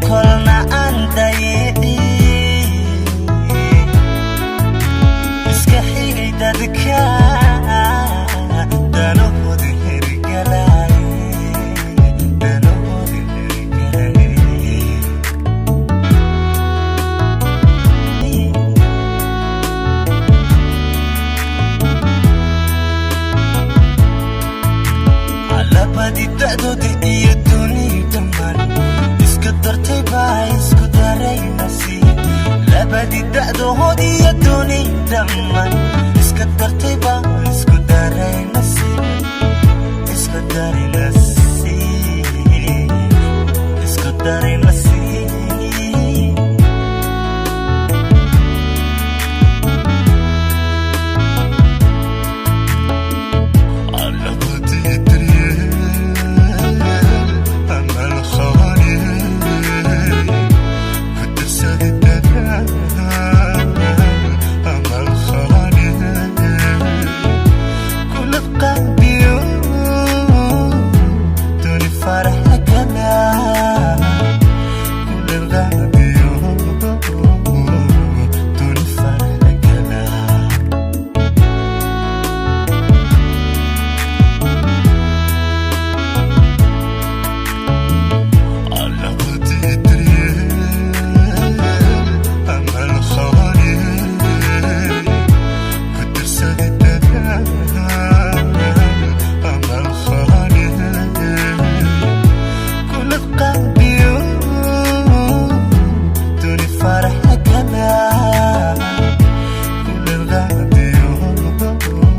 Kolna aan dayici, iska xigay dadka danahooda hirgalay, danahooda hirgalay. Labadii da'dooda iyo duni dhammaan iska dartay baa isku daray nasiib. Labadii da'dood iyo duni dhammaan iska dartay.